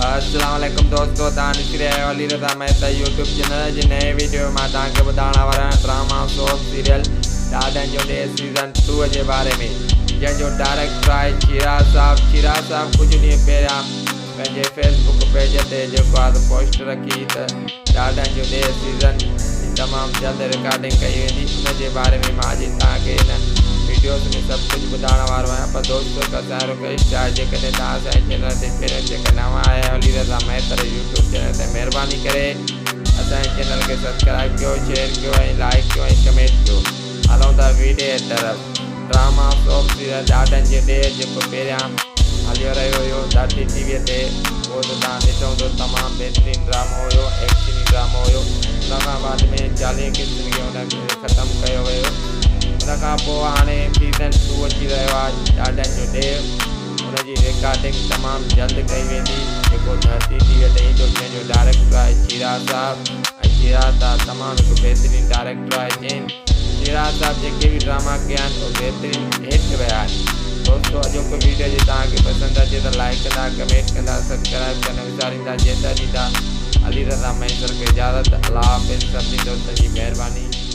السلام عليڪم دوستو توهان ڏسي رهيا آهيو علي رضا مهتا يوٽيوب چينل جي نئين ويڊيو ۾ مان توهان کي ٻڌائڻ وارو آهيان ڊراما سوپ سيريل ڏاڍن جو ڏيهه سيزن ٽو جي باري ۾ جنهن جو ڊائريڪٽر آهي شيراز صاحب. شيراز صاحب ڪجهه ڏينهن پهريان پنهنجي فيس بڪ پيج تي جيڪو آهي پوسٽ رکي ته ڏاڍن جو ڏيهه سيزن جي تمام جلد رڪارڊنگ ڪئي ويندي ان جي باري ۾ مان اڄ توهان کي هن ويڊيوز ۾ سڀ ڪجهه ٻڌائڻ وارو آهيان پر دوستو هڪ اسان جي رڪويسٽ آهي جيڪڏهن توهان اسان جي چينل تي پهريون چڪر نوان آيا آهيو علي رضا مهتر يوٽيوب چينل تي مهرباني ڪري اسان جي چينل کي سبسڪرائب ڪيو شيئر ڪيو ۽ لائڪ ڪيو ۽ ڪمينٽ ڪيو هلون ٿا ويڊيو طرف ڊراما سوپ سيريل ڏاڍن جي ڏيهه جيڪو پهريان هليو رهيو هيو ڌرتي ٽي وي تي اهو ته توهان ڏٺو هوندو تمام بهترين ڊرامو هيو ايڪشني ڊرامو هيو ان کان بعد ۾ 40 قسطن کي ان کي ختم ڪيو ويو ان کان پوء هاڻي سيزن ٽو اچي رهيو آهي ڏاڍن جو ڏيهه ان جي رڪارڊنگ تمام جلد ڪئي ويندي جيڪو ڌرتي ٽي وي تي ايندو جنهن جو ڊائريڪٽر آهي شيراز صاحب ۽ شيراز صاحب تمام هڪ بهترين ڊائريڪٽر آهي جنهن شيراز صاحب جيڪي به ڊراما ڪيا آهن اهي بهترين هٽ ويا آهن. دوستو اڄوڪو ويڊيو جي توهان کي پسند اچي ته لائيڪ ڪندا ڪمينٽ ڪندا سبسڪرائيب ڪرڻ نه وساريندا جيترا ڏيندا علي رضا مهيسر کي اجازت الله حافظ سڀني دوستن جي مهرباني.